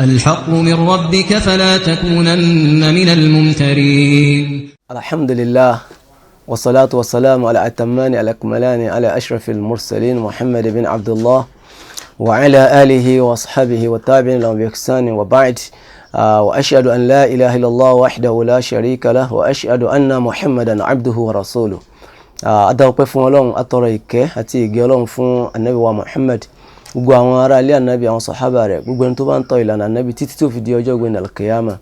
الحق من ربك فلا تكونن من الممترين. الحمد لله والصلاة والسلام على أتمان الأكملان على أشرف المرسلين محمد بن عبد الله وعلى آله وأصحابه والتابعين لهم بإحسان وبعد، وأشهد أن لا إله إلا الله وحده لا شريك له وأشهد أن محمدا عبده ورسوله. Adáwọ̀pẹ́ fún Ọlọ́run, atọrọ ìkẹ́ àti ìgẹ́ Ọlọ́run fún Ànábì wa Muhammad, gbogbo àwọn ará ilé Ànábì, àwọn sàhábà rẹ̀, gbogbo ẹni tó bá ń tọ ìlànà Ànábì títí tó fi di ọjọ́ ìgbéǹde alkiyama.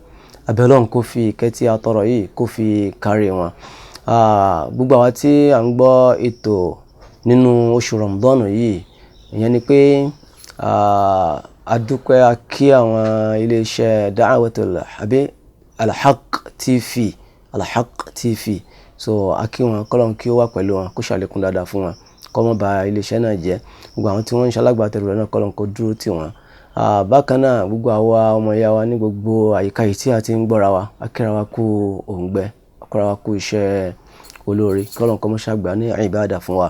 Abẹ́lọ́run kó fi ìkẹ́ tí a tọrọ yìí kó fi kárí wọn. Gbogbo àwa tí à ń gbọ́ ètò nínú oṣù Ramadan yìí, ìyẹn ni pé a dúpẹ́, a kí àwọn iléeṣẹ́ Da'watul àbí Al-Haq TV, Al-Haq TV. So a kí wọn, kọ́lọ́n kí ó wà pẹ̀lú wọn, kó ṣàlékún dáadáa fún wọn, kó má ba iléeṣẹ́ náà jẹ́. Gbogbo àwọn tí wọ́n ń ṣalágbàtẹrù rẹ̀ náà, kọ́lọ́n kó dúró tì wọ́n. Bákan náà, gbogbo àwa ọmọ ìyá wa ní gbogbo àyíká yìí tí a ti ń gbọ́ra wa, a kíra wa kú òǹgbẹ, a kíra wa kú iṣẹ́ olóore, kọ́lọ́n kó má ṣàgbà ní ìbádà fún wa.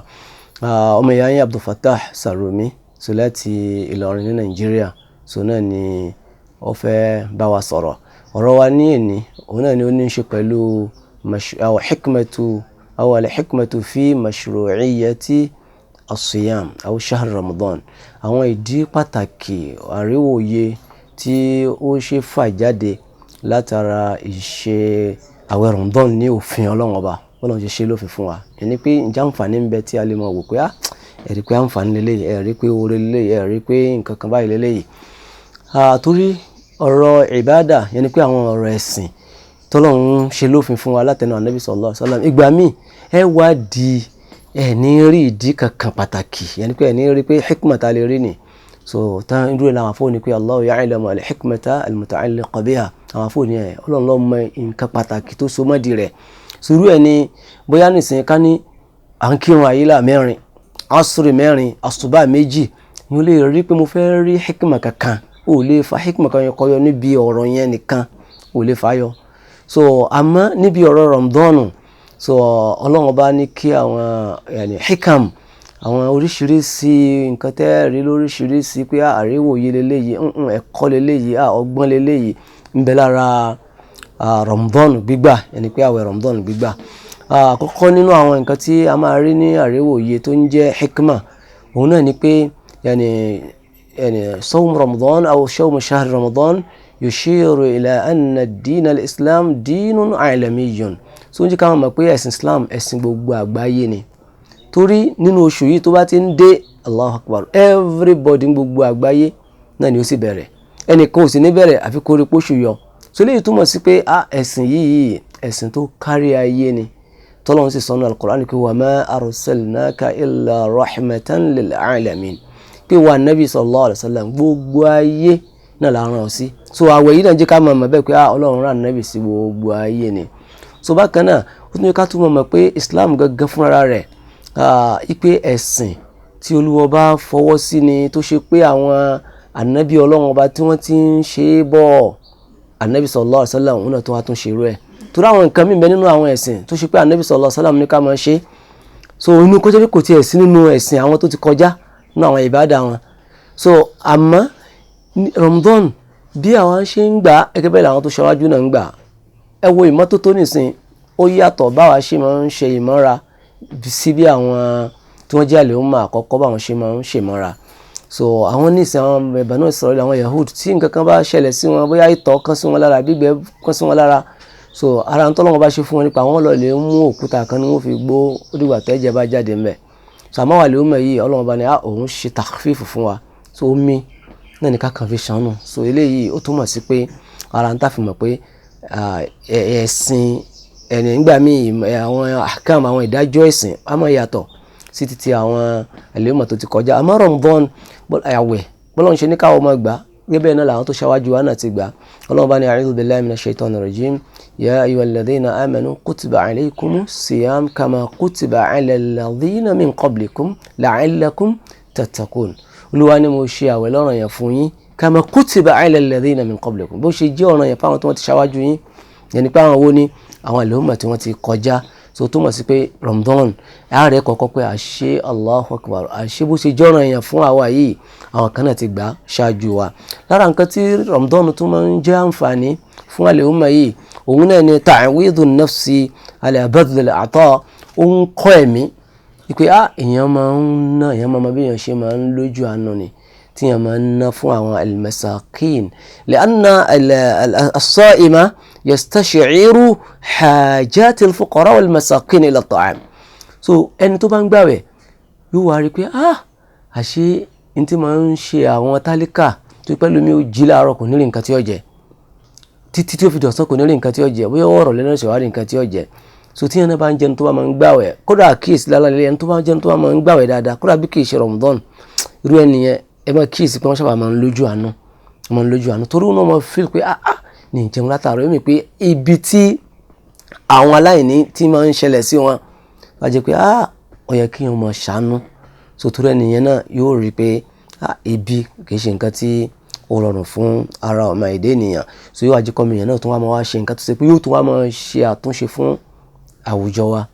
Ọmọ ìyá yín Abdulfatah Sarumi, so láti Ìlọrin ní Nàìjíríà, so náà ni ó fẹ́ bá wa sọ̀rọ̀. Ọ̀rọ̀ wa ní èní, òun náà ni ó ní í ṣe pẹ̀lú aw hikmatu aw al-hikmatu fi mashru'iyyati as-siyam aw shahr Ramadan. Àwọn ìdí pàtàkì àríwòye tí ó ṣe fà jáde látara ìṣe àwẹ̀ Ramadan ní òfin Ọlọ́run Ọba, Ọlọ́run ṣe ṣe lófin fún wa. Ẹni pé ǹjẹ́ àǹfààní ń bẹ tí a lè máa wò pé ẹ rí pé àǹfààní leléyìí, ẹ rí pé oore leléyìí, ẹ rí pé nǹkan kan báyìí leléyìí. Torí ọ̀rọ̀ ìbádà, yẹn ni pé àwọn ọ̀rọ̀ ẹ̀sìn tọ́lọ́run ṣe lófin fún wa látẹnu Ànábì sallallahu alaihi wasallam. Ìgbà míì ẹ wá di ẹ ní rí ìdí kankan pàtàkì, yẹn ni pé ẹ ní rí pé hikma ta lè rí ni. So tán irú ẹ̀ làwọn afọ́ ni pé Allahu ya'lamu al-hikmata al-muta'alliqa biha. Àwọn afọ́ ni ẹ Ọlọ́run ló mọ nǹkan pàtàkì tó so mọ́dì rẹ̀. So irú ẹ̀ ni bóyá nìsín ká ní à ń kírun àyílà mẹ́rin, asuri mẹ́rin, àsùbá méjì, ni ó lè rí pé mo fẹ́ rí hikma kankan. Ó lè fa hikma kan kọyọ níbi ọ̀rọ̀ yẹn nìkan, ó lè fa yọ. So àmọ́ níbi ọ̀rọ̀ Ramadan, so Ọlọ́run bá ní kí àwọn yani hikam, àwọn oríṣiríṣi nǹkan tẹ́ rí lóríṣiríṣi pé àríwòye leléyìí, ẹ̀kọ́ leléyìí, ọgbọ́n leléyìí ń bẹ lára Ramadan gbígbà, yẹni pé àwẹ̀ Ramadan gbígbà. Àkọ́kọ́ nínú àwọn nǹkan tí a máa rí ní àríwòye tó ń jẹ́ hikma, òun náà ni pé yani sawm Ramadan aw sawm shahr Ramadan yushiru ila anna ad-din al-islam dinun alamiyyun. So ń jẹ́ ká mọ̀ pé ẹ̀sìn Islam ẹ̀sìn gbogbo àgbáyé ni. Torí nínú oṣù yìí tó bá ti ń dé, Allahu Akbar, everybody ní gbogbo àgbáyé náà ni ó sì bẹ̀rẹ̀. Ẹnìkan ò sì ní bẹ̀rẹ̀ àfi kó rí póṣù yọ. So léyìí túmọ̀ sí pé ẹ̀sìn yìí ẹ̀sìn tó kárí ayé ni. Tọ́lọ́run sì sọ nínú Al-Qur'an pé wa ma arsalnaka illa rahmatan lil alamin. Pé wa Nabi sallallahu alaihi wasallam gbogbo ayé náà la rán ọ sí. So àwẹ̀ yìí náà jẹ́ ká mọ̀ bẹ́ẹ̀ pé Ọlọ́run rán Nabi sí gbogbo ayé ni. So bákan náà, ó tún yẹ ká tún mọ̀ pé Islam gangan fúnra rẹ̀, ipe ẹ̀sìn tí Olúwa bá fọwọ́ sí ni, tó ṣe pé àwọn ànábì Ọlọ́run ọba tí wọ́n ti ń ṣe é bọ̀, ànábì sallallahu alaihi wasallam òun náà tó wá tún ṣe irú ẹ̀. Torí àwọn nǹkan míì bẹ nínú àwọn ẹ̀sìn tó ṣe pé ànábì sallallahu alaihi wasallam ní ká máa ṣe. So inú kó jẹ́ pé kò tiẹ̀ sí nínú ẹ̀sìn àwọn tó ti kọjá nínú àwọn ìbádà wọn. So àmọ́ Ramadan bí àwọn ṣe ń gbà gẹ́gẹ́ bẹ́ẹ̀ làwọn tó ṣáwájú náà ń gbà. Ẹ wo ìmọ́tótó nìsín, ó yàtọ̀ báwa ṣe máa ń ṣe ìmọ́ra sí bí àwọn tí wọ́n jẹ́ àlèhùnmá àkọ́kọ́ báwọn ṣe máa ń ṣe ìmọ́ra. So àwọn nísìn, àwọn Banu Israel, àwọn Yahud, tí nǹkan kan bá ṣẹlẹ̀ sí wọn, bóyá ìtọ̀ kan sí wọn lára, gbígbẹ́ kan sí wọn lára, so ara ń tọ́lọ́wọ́n bá ṣe fún wọn nípa àwọn lọ lè mú òkúta kan ní wọ́n fi gbó, ó dìgbà tẹ́jẹ̀ bá jáde ńbẹ̀. So àmọ́ àlèhùnmá yìí, Ọlọ́run bá ní òun ṣe takhfif fún wa. So omi náà ní ká kàn fi ṣàánú. So eléyìí ó túmọ̀ sí pé ara ń tà fi mọ̀ pé ẹ̀sìn ẹni nígbà míì, àwọn ahkam, àwọn ìdájọ́ ẹ̀sìn á máa yàtọ̀ sí títí àwọn àlèhùnmá tó ti kọjá. Àmọ́ Ramadan àwẹ̀ bọ́lá ń ṣe ní káwọn máa gbà gẹ́gẹ́ bẹ́ẹ̀ náà làwọn tó ṣáwájú wa náà ti gbà. Ọlọ́run bá ní a'udhu billahi minash shaitani rajim, ya ayyuhal ladhina amanu kutiba alaykumus siyam kama kutiba ala alladhina min qablikum la'allakum tattaqun. Olúwa ni mo ṣe àwẹ̀ lọ́ranyàn fún yín, kama kutiba ala alladhina min qablikum, bó ṣe jẹ́ ọ̀ranyàn fáwọn tí wọ́n ti ṣáwájú yín, yẹn ni pé àwọn wo ni àwọn àlèhùnmá tí wọ́n ti kọjá. So túmọ̀ sí pé Ramadan ààrẹ kọ̀ọ̀kan pé àṣẹ Allahu Akbar, àṣẹ bó ṣe jọ́ràn èèyàn fún àwa yìí, Àwọn kan náà ti gbà ṣáájú wa. Lára nǹkan tí Ramadan tún máa ń jẹ́ àǹfààní fún àlè-umma yìí, òun náà ni ta'widu nafsi ala badl al-ata. Ó ń kọ́ ẹ̀mí pé èèyàn máa ń ná, èèyàn máa bí èèyàn ṣe máa ń lójú àánú ni tí èèyàn máa ń ná fún àwọn al-masakin. Li'anna as-sa'ima yastashi'ru hajati al-fuqara wal-masakin ila at-ta'am. So ẹni tó bá ń gbàwẹ̀ yóò wá rí pé àṣé n tí máa ń ṣe àwọn tálíkà tó pẹ́ lómi ó jí láàárọ̀ kò ní rí nǹkan tí ó jẹ, títí tí ó fi dọ̀sán kò ní rí nǹkan tí ó jẹ, bóyá ọ̀rọ̀ lẹ́nu ṣe wá rí nǹkan tí ó jẹ. So tí ẹni bá ń jẹun tó bá máa ń gbàwẹ̀, kódà kíyèsí lálẹ́ ẹni tó bá ń jẹun tó bá máa ń gbàwẹ̀ dáadáa, kódà bí kìí ṣe Ramadan, irú ẹni yẹn ẹ máa kíyèsí pé wọ́n sábà máa ń lójú àánú, máa ń lójú àánú, torí wọn máa feel pé ní ìjẹun látàárọ̀ èmi pé ibi tí àwọn aláìní tí máa ń ṣẹlẹ̀ sí wọn wá jẹ́ pé ó yẹ kí wọ́n máa ṣàánú. So torí ẹni yẹn náà yóò rí pé ebi kìí ṣe nǹkan tí ó rọrùn fún ara ọmọ èdè ènìyàn. So yóò wá jẹ́ kọ́mọ èèyàn náà tún wá máa wá ṣe nǹkan tó ṣe pé yóò tún wá máa ṣe àtúnṣe fún àwùjọ wa.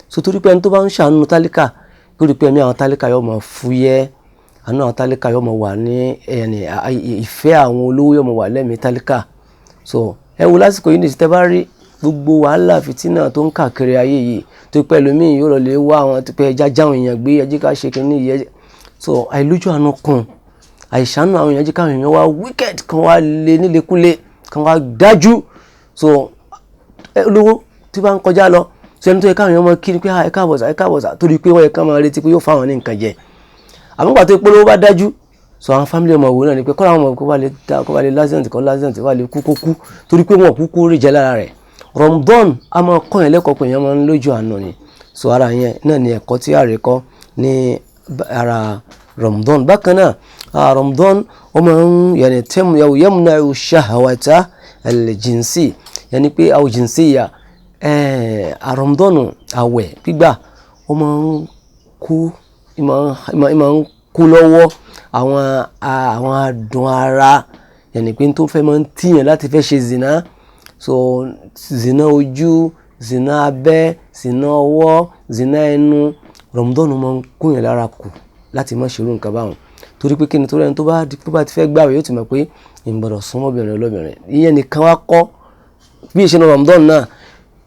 So torí pé ẹni tó bá ń ṣàánú tálíkà yóò rí pé ẹ̀mí àwọn tálíkà yóò máa fúyẹ́, àánú àwọn tálíkà yóò máa wà ní ẹni ìfẹ́ àwọn olówó yóò máa wà lẹ́mìí tálíkà. So ẹ wo lásìkò yìí nìyí tẹ́ bá rí gbogbo wàhálà fìtínà tó ń káàkiri ayé yìí, tó pẹ́ lómi yóò lọ lè wá àwọn tó pẹ́ ẹja jáwọn èèyàn gbé, ẹjẹ́ ká ṣe kínní yìí. So àìlójú àánú kùn, àìṣàánú àwọn èèyàn jẹ́ káwọn èèyàn wá wicked, kan wá lé nílekúlé, kan wá dájú. So olówó tí bá ń kọjá lọ, so ẹni tó yẹ káwọn èèyàn máa kí ni pé ẹ káàbọ̀ sà, ẹ káàbọ̀ sà, torí pé wọ́n yẹ ká máa retí pé yóò fáwọn ní nǹkan jẹ. Àmọ́ ìgbà tó polówó bá dájú, so àwọn family ọmọ òwò náà ni pé kọ́ra àwọn ọmọ kó bá lè dá, kó bá lè lásìkò kó lásìkò, kó bá lè kú kó kú, torí pé wọn kú kú rí jẹ lára rẹ̀. Ramadan a máa kọ́ yẹn lẹ́kọ̀ọ́ pé èèyàn máa ń lójú àánú ni. So ara yẹn náà ni ẹ̀kọ́ tí a rí kọ́ ní ara Ramadan. Bákan náà, Ramadan ó máa ń yẹni tẹ́mu yamna'u shahawata al-jinsi, yẹni pé aw jinsiyya. Ramadan àwẹ̀ gbígbà ó máa ń kú, ìmọ̀ ń kú lọ́wọ́ àwọn adùn ara, yẹni pé tó fẹ́ máa ń tìyàn láti fẹ́ ṣe zina. So zina ojú, zina abẹ́, zina ọwọ́, zina ẹnu, Ramadan máa ń kún yàn lára kù láti má ṣerú nǹkan báwọn. Torí pé kíni, torí ẹni tó bá ti fẹ́ gbààwẹ̀ yóò ti mọ̀ pé ìgbọ̀dọ̀ súnmọ́ obìnrin olóbìnrin. Ìyẹn nìkan wá kọ́ bí ìṣe Ramadan náà,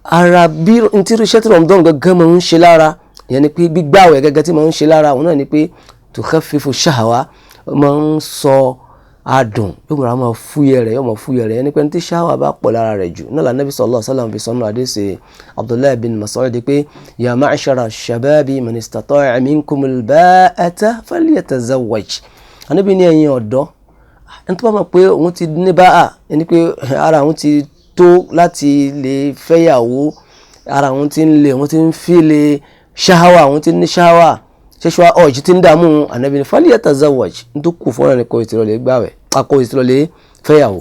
ara bí ntí iṣẹ́ tí Ramadan gangan máa ń ṣe lára, ìyẹn ni pé gbígbààwẹ̀ gẹ́gẹ́ tí máa ń ṣe lára òun náà ni pé tukhaffifu shahwa, máa ń sọ adùn, yóò múra máa fúyẹ́ rẹ̀, yóò máa fúyẹ́ rẹ̀. Ẹni pé tí ṣáwà bá pọ̀ lára rẹ̀ jù náà lànà sallallahu alaihi wasallam fi sọ́nù àdéṣe Abdullahi bin Mas'ud pé ya ma'shara shababi man istata'a minkumul ba'ata falyatazawwaj. Ànábì ní ẹ̀yin ọ̀dọ́, ẹni tó bá mọ̀ pé òun ti ní báà, ẹni pé ara òun ti tó láti lè fẹ́yàwó, ara òun ti ń lè, òun ti ń fíle ṣáwà, òun ti ní ṣáwà, sexual urge ti ń dààmú, Ànábì ní falyatazawwaj, ní tó kù fún ọ̀rẹ́ kò tí lọ lè gbàwẹ̀, kò tí lọ lè fẹ́yàwó.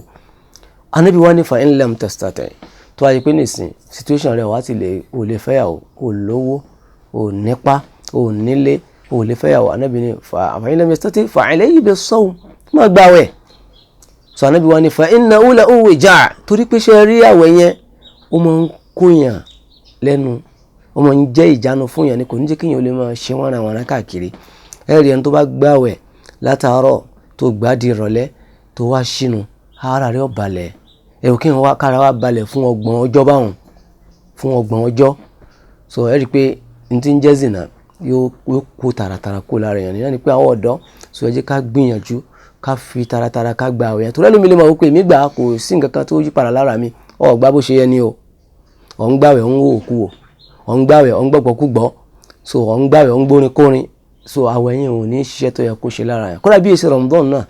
Ànábì wá ní fa in lam tastati', tó wáyé pé nìsín situation rẹ̀ wá ti lè, ò lè fẹ́yàwó, ò lówó, ò nípa, ò nílé, ò lè fẹ́yàwó. Ànábì ní fa in lam yastati' fa alayhi bis-sawm, má gbàwẹ̀. So Ànábì wá ní fa innahu lahu wija', torí pé ṣe rí àwẹ̀ yẹn ó máa ń kóyàn lẹ́nu, ó máa ń jẹ́ ìjánu fún yàn ni, kò ní jẹ́ kéèyàn lè máa ṣe wọ́nranwọ̀nran káàkiri. Ẹ rí ẹni tó bá gbàwẹ̀ látàárọ̀ tó gbà di ìrọ̀lẹ́ tó wá ṣínu, ara rẹ̀ ó balẹ̀. Ẹ ò kéèyàn wá kára wá balẹ̀ fún ọgbọ̀n ọjọ́ báwọn, fún ọgbọ̀n ọjọ́. So ẹ rí pé n tí ń jẹ́ zina yóò kó taratara kó lára èèyàn. Ìyẹn ni pé àwọn ọ̀dọ́, so ẹ jẹ́ ká gbìyànjú ká fi taratara ká gba àwẹ̀ yẹn. Torí ẹlòmíì lè máa wò pé èmi gbà kò sí nǹkan kan tó yí padà lára mi. Ọ̀ gbà bó ṣe yẹ ni o. Ọ̀ ń gbàwẹ̀, ọ̀ ń wò òkú wò, ọ̀ ń gbàwẹ̀, ọ̀ ń gbọ́gbọ́ kú gbọ́. So ọ̀ ń gbàwẹ̀, ọ̀ ń gbórin kórin. So àwẹ̀ yẹn ò ní ṣiṣẹ́ tó yẹ kó ṣe lára yẹn. Kódà bí èsì Ramadan náà,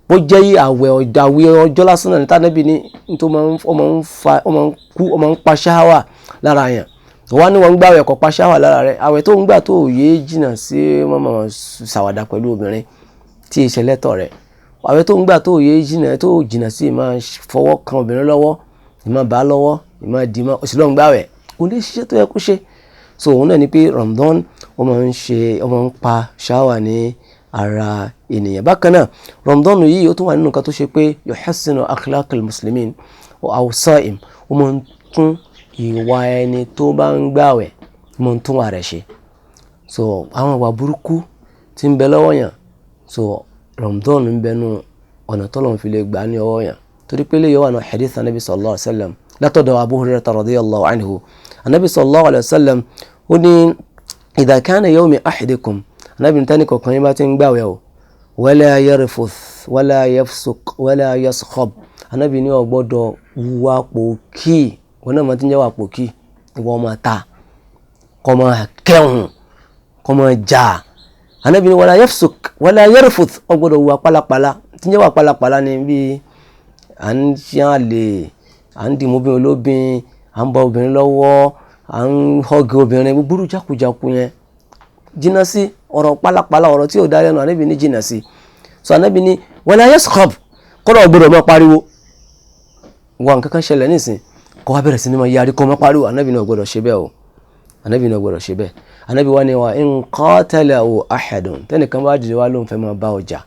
bó jẹ́ àwẹ̀ ọ̀dàwẹ̀ ọjọ́ lásán náà ní tánẹ́bí ní tó máa ń fa, ó máa ń kú, ó máa ń pa ṣáwà lára yẹn. Wọ́n ní wọ́n ń gbàwẹ̀ kó pa ṣáwà lára rẹ̀. Àwẹ̀ tó ń gbà tó yé jìnnà sí mọ́mọ́ ṣàwàdà pẹ̀lú obìnrin tí ìṣẹ̀lẹ̀ tọ̀ rẹ̀. Àwẹ̀ tó ń gbà tó yé jìnnà, tó jìnnà sí máa fọwọ́ kan obìnrin lọ́wọ́, ìmọ̀ bá lọ́wọ́, ìmọ̀ dì mọ́, òsì ló ń gbàwẹ̀. Kò ní ṣiṣẹ́ tó yẹ kó ṣe. So òun náà ni pé Ramadan ó máa ń ṣe, ó máa ń pa ṣáwà ní ara ènìyàn. Bákan náà, Ramadan yìí ó tún wà nínú nǹkan tó ṣe pé yuhassinu akhlaqal muslimin aw sa'im, ó máa ń tún ìwà ẹni tó bá ń gbàwẹ̀, ó máa ń tún wà rẹ̀ ṣe. So àwọn ìwà burúkú tí ń bẹ lọ́wọ́ yàn, so Ramadan ń bẹnu ọ̀nà tọ́lọ́run fi lè gbà ní ọwọ́ yẹn, torí pé lè yọ wà ní hadith anabi sallallahu alayhi wa sallam látọ̀dọ̀ Abu Hurairah radiyallahu anhu. Anabi sallallahu alayhi wa sallam ó ní idha kana yawmi ahadikum, anabi ní tani kọ̀ọ̀kan yín bá ti ń gbàwẹ̀ o, wala yarfuth wala yafsuq wala yaskhab, anabi ní ó gbọ́dọ̀ wùwà pòkì. Wọn náà máa ti ń jẹ́ wà pòkì, ìwọ máa ta kọ́ máa kẹ́hùn kọ́ máa jà. Anabi ní wala yafsuq wala yarfuth, ó gbọ́dọ̀ wùwà pálapàla. Tí ń jẹ́ wà pálapàla ni bíi à ń ṣe àlè, à ń dìmú obìnrin olóbìn, à ń bọ obìnrin lọ́wọ́, à ń họ́gì obìnrin, gbogbo jákujàku yẹn jìnnà sí ọ̀rọ̀ pálapàla, ọ̀rọ̀ tí ò dá lẹ́nu, Ànábì ní jìnnà sí. So Ànábì ní wala yaskhab, kọ́dọ̀ gbọ́dọ̀ máa pariwo. Wà nǹkan kan ṣẹlẹ̀ nísìn, kọ́ wá bẹ̀rẹ̀ sí ní máa yarí kọ́ máa pariwo, Ànábì náà gbọ́dọ̀ ṣe bẹ́ẹ̀ o, Ànábì náà gbọ́dọ̀ ṣe bẹ́ẹ̀. Ànábì wá ní wa in qatalahu ahadun, tẹ́nìkan bá dìde wá lóun fẹ́ máa bá ọjà,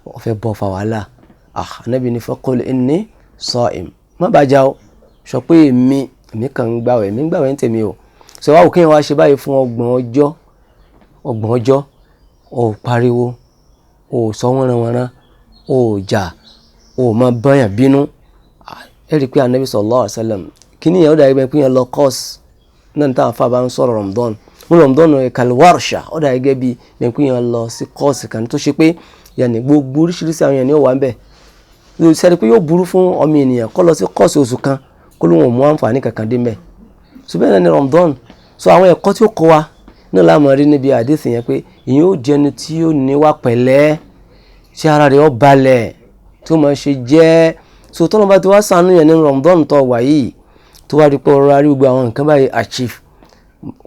ó fẹ́ bọ́ fa wàhálà, Ànábì ní faqul inni sa'im, má bàjá o, sọ pé èmi kàn ń gbàwẹ̀, èmi ń gbàwẹ̀ ń tèmi o. Sọ wá òkè yẹn wá ṣe báyìí fún ọgbọ̀n ọjọ́, ò pariwo, ò sọ wọ́nranwọ́nran, ò jà, ò má báyàn bínú. Ẹ rí i pé Ànábì sallallahu alaihi wasallam kíní yẹn ó dàbí pé yẹn lọ kọ́ọ̀sì náà ní táwọn afábá ń sọ̀rọ̀ Ramadan. Wọ́n Ramadan kalwarsha, ó dàbí gẹ́gẹ́ bí pé yẹn lọ sí kọ́ọ̀sì kan tó ṣe pé yẹn gbogbo oríṣiríṣi àwọn yẹn ni ó wà ń bẹ̀. Sẹ́ni pé yóò burú fún ọmọ ènìyàn kó lọ sí kọ́ọ̀sì oṣù kan kó lóun ò mú àǹfààní kankan dé mẹ́. So bẹ́ẹ̀ náà ni Ramadan. So àwọn ẹ̀kọ́ tí ó kọ́ wa náà la máa rí níbi àdéhùn yẹn pé ìyẹn ó jẹ́ ẹni tí ó níwà pẹ̀lẹ́, tí ara rẹ̀ ó balẹ̀, tí ó máa ṣe jẹ́. So tọ́lọ́run bá ti wá ṣàánú yẹn nínú Ramadan tó wà yìí, tó wá rí pé ọ̀rọ̀ arí gbogbo àwọn nǹkan báyìí achieve,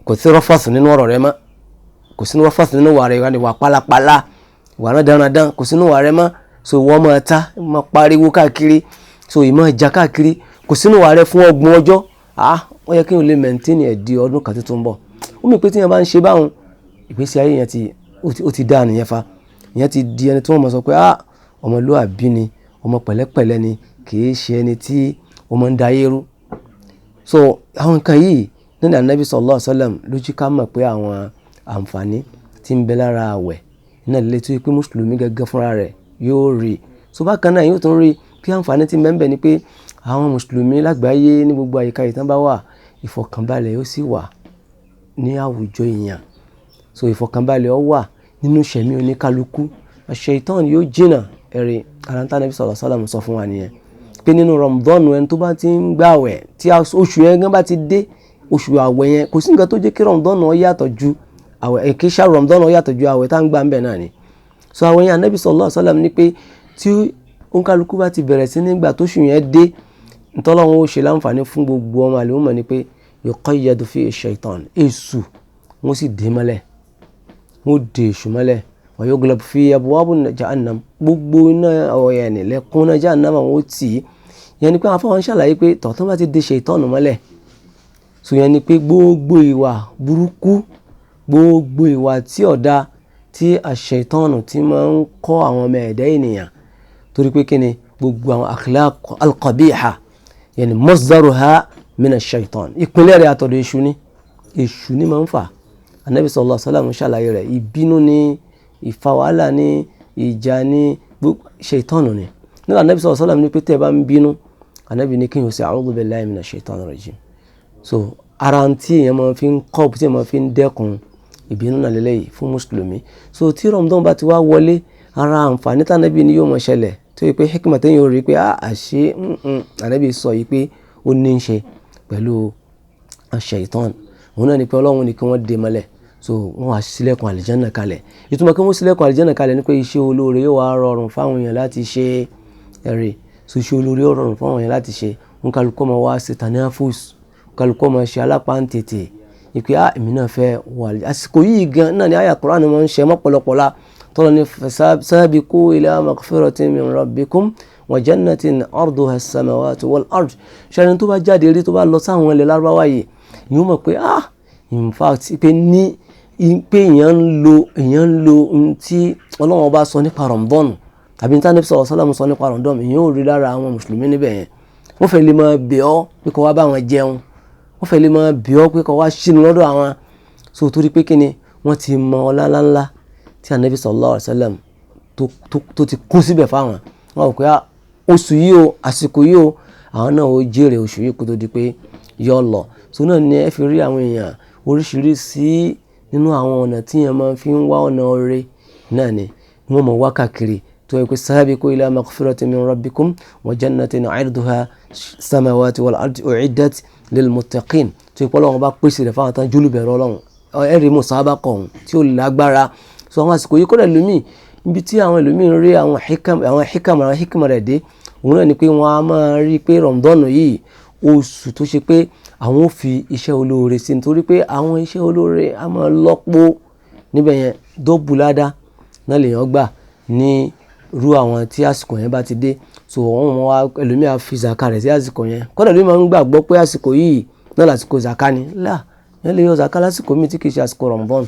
kò sí rọ́fàsì nínú ọ̀rọ̀ rẹ mọ́, kò sí rọ́fàsì nínú wà rẹ, wà pálapàla, wà rándanrandan, kò sínú wà rẹ mọ́. So wọ́n máa ta, máa pariwo káàkiri, so ìmọ̀ ìjà káàkiri, kò sínú wà rẹ fún ọgbọ̀n ọjọ́. Ó yẹ kí n lè maintain ẹ̀ di ọdún kan tuntun bọ̀. Ó mì pé tí yẹn bá ń ṣe báwọn, ìgbésí ayé yẹn ti ó ti dá nìyẹn fa. Ìyẹn ti di ẹni tí wọ́n mọ̀ sọ pé ọmọlúàbí ni, ọmọ pẹ̀lẹ́pẹ̀lẹ́ ni, kì í ṣe ẹni tí ó máa ń da ayé rú. So àwọn nǹkan yìí nínú Ànábì sallallahu alaihi wasallam ló jí ká mọ̀ pé àwọn àǹfààní tí ń bẹ lára àwẹ̀ náà lè tó yẹ pé mùsùlùmí gẹ́gẹ́ fúnra rẹ̀ yóò rí. So bákan náà yóò tún rí pé àǹfààní tí ń bẹ ń bẹ ni pé àwọn mùsùlùmí lágbàáyé ní gbogbo àyíká ìtàn bá wà, ìfọ̀kànbalẹ̀ ó sì wà ní àwùjọ èèyàn. So ìfọ̀kànbalẹ̀ ó wà nínú ìṣẹ̀mí oníkálukú. Ṣaitan yóò jìnnà ẹ̀rí ara tí Ànábì sallallahu alaihi wasallam sọ fún wa nìyẹn. Pé nínú Ramadan ẹni tó bá ti ń gbàwẹ̀ tí oṣù yẹn gan bá ti dé, oṣù àwẹ̀ yẹn kò sí nǹkan tó jẹ́ kí Ramadan ó yàtọ̀ ju àwẹ̀, kí ṣá Ramadan ó yàtọ̀ ju àwẹ̀ tá ń gbà ń bẹ̀ náà ni. So àwẹ̀ yẹn Ànábì sallallahu alaihi wasallam ní pé tí oníkálukú bá ti bẹ̀rẹ̀ sí nígbà tóṣù yẹn dé, ntọ́lọ́run ó ṣe láǹfààní fún gbogbo ọmọ àlùmọ̀ ni pé yuqayyadu fi shaitan, èṣù wọ́n sì dé mọ́lẹ̀, wọ́n dé èṣù mọ́lẹ̀, wa yughlab fi abwab jahannam, gbogbo iná ọ̀yẹ̀nì lẹ́kún náà jahannam wọ́n tì í. Yẹn ni pé àwọn afọwọ́n ṣàlàyé pé tọ̀tún bá ti dé shaitan mọ́lẹ̀, so yẹn ni pé gbogbo ìwà burúkú, gbogbo ìwà tí ọ̀dà tí àṣetánù ti máa ń kọ́ àwọn ọmọ ẹ̀dá ènìyàn, torí pé kí ni gbogbo àwọn akhlaq al-qabiha yẹn ni masdaruha mina shaitan, ìpínlẹ̀ rẹ̀ àtọ̀dọ̀ èṣù ni, èṣù ni máa ń fà. Ànábì sallallahu alaihi wasallam ṣàlàyé rẹ̀, ìbínú ni, ìfà wàhálà ni, ìjà ni, ṣaitánù ni. Nígbà Ànábì sallallahu alaihi wasallam ní pé tẹ́ ẹ bá ń bínú, Ànábì ní kí n ò ṣe a'udhu billahi minash shaitanir rajim. So ara tí èèyàn máa fi ń kọ́, tí èèyàn máa fi ń dẹ́kun ìbínú náà lélẹ́yìí fún mùsùlùmí. So tí Ramadan bá ti wá wọlé, ara àǹfààní tànábì ni yóò máa ṣẹlẹ̀, tó yẹ pé hikma téèyàn ó rí pé àṣé Ànábì sọ yìí pé ó ní í ṣe pẹ̀lú ṣaitan. Òun náà ni pé Ọlọ́run ní kí wọ́n dé mọ́lẹ̀, so wọ́n wá ṣílẹ̀kùn àlìjánà kalẹ̀. Ìtumọ̀ kí wọ́n ṣílẹ̀kùn àlìjánà kalẹ̀ ni pé iṣẹ́ olóore yóò wá rọrùn fáwọn èèyàn láti ṣe ẹ̀rí. So iṣẹ́ olóore yóò rọrùn fáwọn èèyàn láti ṣe. Òǹkàlùkọ́ máa wá ṣe tanafus, òǹkàlùkọ́ máa ṣe alápáǹtètè ìpè èmi náà fẹ́ wà. Àsìkò yìí gan náà ni àyà Kùránì máa ń ṣe mọ́pọ̀lọpọ̀ la tọ́lọ́ ní sabiqu ila maghfiratin min rabbikum wa jannatin arduha as-samawatu wal ard. Ṣẹ́ni tó bá jáde rí tó bá lọ sáwọn ilẹ̀ Lárúbáwá yìí, ìyẹn mọ̀ pé in fact pé ní pé èèyàn ń lo ohun tí Ọlọ́run bá sọ nípa Ramadan tàbí tí Ànábì sallallahu alaihi wasallam sọ nípa Ramadan, ìyẹn ò rí lára àwọn mùsùlùmí níbẹ̀ yẹn. Wọ́n fẹ́ lè máa bẹ̀ ọ́ pé kó wá bá wọn jẹun, wọ́n fẹ́ lè máa bẹ̀ ọ́ pé kó wá sínú lọ́dọ̀ àwọn. So torí pé kí ni wọ́n ti mọ ọlá ńláńlá tí Ànábì sallallahu alaihi wasallam tó ti kó síbẹ̀ fáwọn. Wọn rò pé oṣù yìí o, àsìkò yìí o, àwọn náà ó jèrè oṣù yìí kó tó di pé yọ lọ. So náà ni ẹ fi rí àwọn èèyàn oríṣiríṣi nínú àwọn ọ̀nà tí èèyàn máa fi ń wá ọ̀nà oore náà ni wọ́n mọ̀ wá káàkiri tó yẹ pé sabiqu ila maghfiratin min rabbikum wa jannatin 'arduha samawati wal ardi u'iddat lil muttaqin, tó yẹ pé Ọlọ́run bá pèsè rẹ̀ fáwọn tán jólúbẹ̀rẹ̀ Ọlọ́run ẹ̀rí musabaqa ọ̀hún tí ó lágbára. So àwọn àsìkò yìí kọ́lẹ̀ lómi ibi tí àwọn ẹlòmíì ń rí àwọn hikam àwọn hikam àwọn hikam rẹ̀ dé, òun náà ni pé wọ́n á máa rí pé Ramadan yìí oṣù tó ṣe pé àwọn ò fi iṣẹ́ olóore sí, nítorí pé àwọn iṣẹ́ olóore á máa lọ́pọ̀ níbẹ̀ yẹn, dọ́bù ládá náà lèèyàn gbà ní irú àwọn tí àsìkò yẹn bá ti dé. So wọ́n mọ̀ wá ẹlòmíì á fi zaka rẹ̀ sí àsìkò yẹn, kọ́dà ẹlòmíì máa ń gbàgbọ́ pé àsìkò yìí náà lásìkò zaka ni, là yẹn lè yọ zaka lásìkò míì tí kì í ṣe àsìkò Ramadan.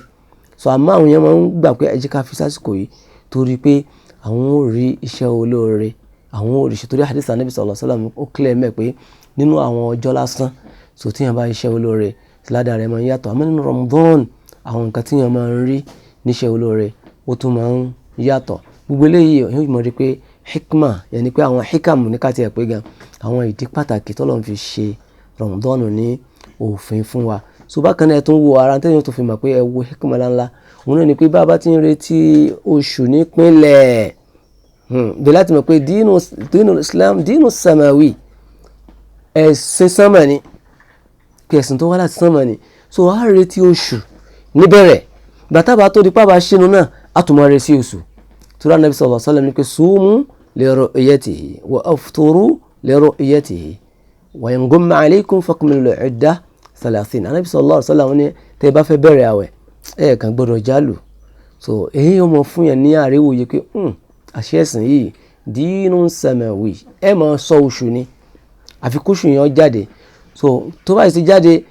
So àmọ́ àwọn yẹn máa ń gbà pé ẹ jẹ́ ká fi sásìkò yìí torí pé àwọn ò rí iṣẹ́ olóore, àwọn ò rí iṣẹ́, torí hadith Ànábì sallallahu alaihi wasallam ó clear mẹ́ pé nínú àwọn ọjọ́ lásán, so tí yẹn bá iṣẹ́ olóore ládàá rẹ̀ máa ń yàtọ̀. Àmọ́ nínú Ramadan àwọn nǹkan tí yẹn máa ń rí níṣẹ́ olóore ó tún máa ń yàtọ̀. Gbogbo eléyìí yóò mọ̀ rí pé hikma, yẹn ni pé àwọn hikam ní ká tiẹ̀ pé gan, àwọn ìdí pàtàkì t'Ọlọ́run fi ṣe Ramadan ní òfin fún wa. So bákan náà ẹ tún wo ara tẹ́yìn tó fi mọ̀ pé ẹ wo hikma ńláńlá, òun náà ni pé bá a bá ti ń retí oṣù nípínlẹ̀ bẹ́ẹ̀ láti mọ̀ pé dínú Islam dínú samawi, ẹ̀sìn sánmà ni, pé ẹ̀sìn tó wá láti sánmà ni. So a retí oṣù níbẹ̀rẹ̀, gbàtàbà tó di pàbà ṣínú náà a tún máa retí oṣù. Tó rà Nabi sallallahu alaihi wasallam ní pé sumu li ru'yatihi wa afturu li ru'yatihi wa in gumma alaykum fakmilu al-iddah 30. Ànábì sallallahu alaihi wasallam ní tẹ́ ẹ bá fẹ́ bẹ̀rẹ̀ àwẹ̀ ẹ kàn gbọ́dọ̀ jálù. So èyí yóò mọ fún yẹn ní àríwòye pé àṣẹ ẹ̀sìn yìí dínú samawi, ẹ máa sọ oṣù ni àfi kóṣù yẹn jáde. So tó bá ti jáde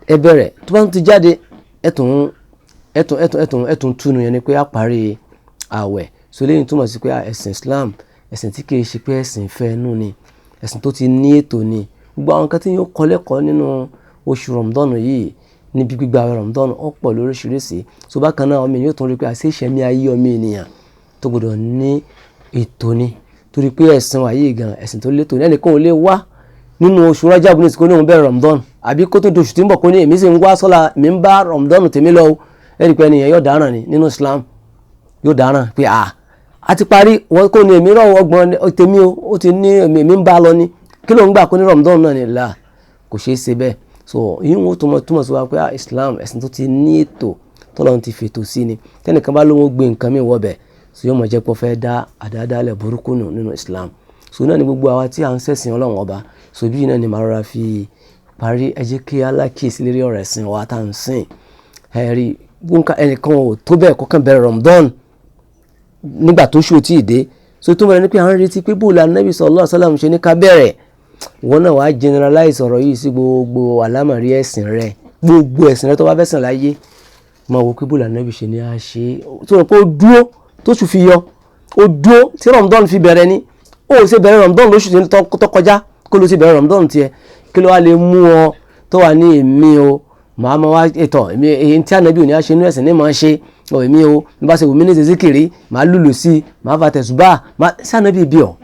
ẹ bẹ̀rẹ̀, tó bá ti jáde ẹ tún ẹ tún ẹ tún ẹ tún ẹ tún túnu, yẹn ni pé á parí àwẹ̀. So lẹ́yìn túmọ̀ sí pé ẹ̀sìn Islam ẹ̀sìn tí kìí ṣe pé ẹ̀sìn ìfẹ́ inú ni, ẹ̀sìn tó ti ní ètò ni. Gbogbo àwọn nǹkan tí yóò kọ́ lẹ́kọ̀ọ́ nínú oṣù Ramadan yìí níbi gbígba Ramadan ó pọ̀ lóríṣiríṣi. So bákan náà ọmọ ènìyàn tó ń rí pé àṣẹ ìṣẹ̀mí ayé ọmọ ènìyàn tó gbọdọ̀ ní ètò ni, torí pé ẹ̀sìn wa yìí gan ẹ̀sìn tó létò ní. Ẹnìkan ò lè wá nínú oṣù Rajab ní ìsìnkú ní òun bẹ̀rẹ̀ Ramadan, àbí kó tó doṣù tí ń bọ̀ kó ní èmi sì ń wá sọ́la mi ń bá Ramadan tèmi lọ o. Ẹnì pé ẹnìyẹn yóò dáràn ni nínú Islam, yóò dáràn pé a ti parí wọn kò ní èmi rọ̀ ọgbọ̀n tèmi o, ó ti ní èmi ń bá lọ ni, kí ló ń gbà kó ní Ramadan náà ni là kò ṣeé ṣe bẹ́ẹ̀. So yìí wọn túmọ̀ sí wa pé Islam ẹ̀sìn tó ti ní ètò tọ́lọ́run ti fètò sí ni. Tẹ́nìkan bá lóun gbé nǹkan mi wọbẹ̀, so yóò mọ̀ jẹ́ pé ó fẹ́ dá àdáadáalẹ̀ burúkú nù nínú Islam. So náà ni gbogbo àwa tí à ń ṣẹ̀sìn Ọlọ́run ọba, so bí náà ni màá rọra fi parí. Ẹ jẹ́ kí alákìísí lérí ọ̀rọ̀ ẹ̀sìn wa tá à ń sìn. Ẹ rí ẹnìkan ò tó bẹ́ẹ̀ kọ́kàn bẹ̀rẹ̀ Ramadan nígbà tó ṣù tí ì dé. So tó mọ̀ ní pé à ń retí pé bóòlù Ànábì sallallahu alaihi wasallam ṣe ní ká bẹ̀rẹ̀, wọn náà wàá generalize ọ̀rọ̀ yìí sí gbogbo àlámọ̀rí ẹ̀sìn rẹ, gbogbo ẹ̀sìn rẹ tó bá fẹ́ sìn láyé, máa wo pé bóòlù Ànábì ṣe ní á ṣe. Tó rò pé ó dúró tó ṣù fi yọ, ó dúró tí Ramadan fi bẹ̀rẹ̀ ni, ó ṣe bẹ̀rẹ̀ Ramadan lóṣù tó kọjá kó ló ti bẹ̀rẹ̀ Ramadan tiẹ̀, kí ló wá lè mú ọ tó wà ní èmi o màá ma wá ètò èmi èyí tí Ànábì ò ní á ṣe inú ẹ̀sìn ní màá ṣe ọ, èmi o bí bá ṣe wù mí ní zikiri màá lùlù sí i màá fa tẹ̀sùbá màá sànàbí bí ọ.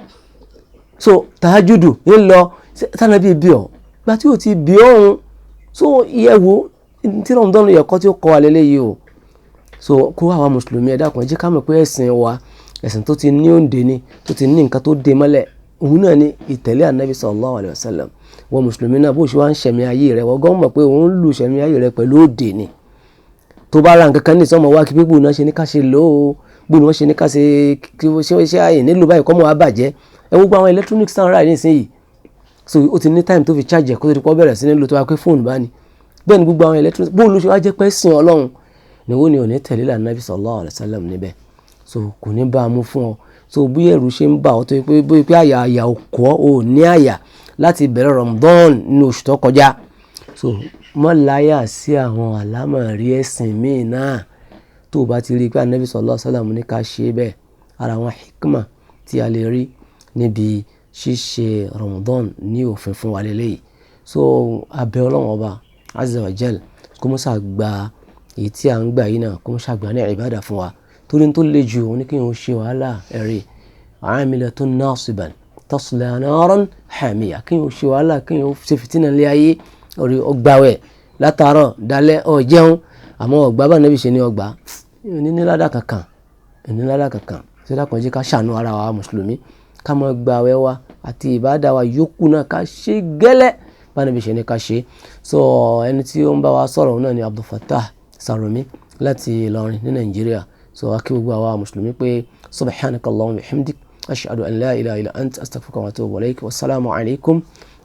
So tàájúdù ń lọ sànàbí bí ọ gba tí o ti bí ọ̀hún. So yẹ wo tí Ramadan yẹ kọ́ tí ó kọ́ wa lélẹ́yìí o. So kó àwa mùsùlùmí ẹ dákun ẹ jẹ́ ká mọ̀ pé ẹ̀sìn wa ẹ̀sìn tó ti ní òǹdè ni, tó ti ní nǹkan tó dé mọ́lẹ̀, òun náà ni ìtẹ̀lé Ànábì sallallahu alaihi wasallam. Wọ́n mùsùlùmí náà bó ṣe wá ń ṣẹ̀mí ayé rẹ̀, wọ́n gan mọ̀ pé òun lù ṣẹ̀mí ayé rẹ̀ pẹ̀lú òdè ni. Tó bá ra nǹkan kan ní ìsọmọ wá kí pé bóun náà ṣe ní ká ṣe lò ó, bóun náà ṣe ní ká ṣe kí ṣe àyè nílò báyìí kọ́ mọ́ wá bàjẹ́. Ẹ gbogbo àwọn electronics náà rà nísìnyí, so ó ti ní time tó fi charge ẹ̀ kó tó di pọ́ bẹ̀rẹ̀ sí ní lò tó wá pé fóònù bá ní. Bẹ́ẹ̀ ni gbogbo àwọn electronics bóun ló ṣe wá jẹ́ pé sìn Ọlọ́run ni wọ́n ní ò ní tẹ̀lé Ànábì sallallahu alaihi wasallam níbẹ̀. So kò ní bá a mú fún ọ. So bí ẹ̀rù ṣe ń bà ọ́ tó pé bóyá pé àyà àyà ò kọ́ ò ní àyà láti bẹ̀rẹ̀ Ramadan nínú oṣù tó kọjá, so mọ́ láyà sí àwọn àlámọ̀rí ẹ̀sìn míì náà tó o bá ti rí i pé Ànábì sallallahu alaihi wasallam ní ká ṣe bẹ́ẹ̀. Ara àwọn hikma tí a lè rí níbi ṣíṣe Ramadan ní òfin fún wa lélẹ́yìí. So abẹ́ Ọlọ́run ọba azza wa jal kó mọ́ ṣàgbà èyí tí à ń gbà yìí náà, kó mọ́ ṣàgbà ní ìbádà fún wa. Torí tó le jù òun ni kí n ṣe wàhálà, ẹ̀rí amilatun nasiban tasla naran hamiya, kí n ṣe wàhálà, kí n ṣe fìtínà lé ayé orí ọgbàwẹ̀ látàárọ̀ dalẹ́, ó jẹun àmọ́ ọgbà bá nàbì ṣe ní ọgbà ní níládà kankan, ní níládà kankan. Ṣé dákun, jẹ́ ká ṣàánú ara wa mùsùlùmí, ká máa gbààwẹ̀ wa àti ìbádà wa yòókù náà, ká ṣe gẹ́lẹ́ bá nàbì ṣe ní ká ṣe. So ẹni tí ó ń bá wa sọ̀rọ̀ náà ni Abdulfatah Sarumi láti Ìlọrin ní Nàìjíríà. So a kí gbogbo àwa mùsùlùmí pé subhanaka Allahumma wa bihamdik, ashhadu an la ilaha illa ant, astaghfiruka wa atubu ilayk, wasalaamu alaykum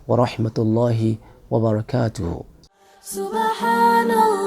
wa rahmatulahi wa barakatuhu. سبحان الله.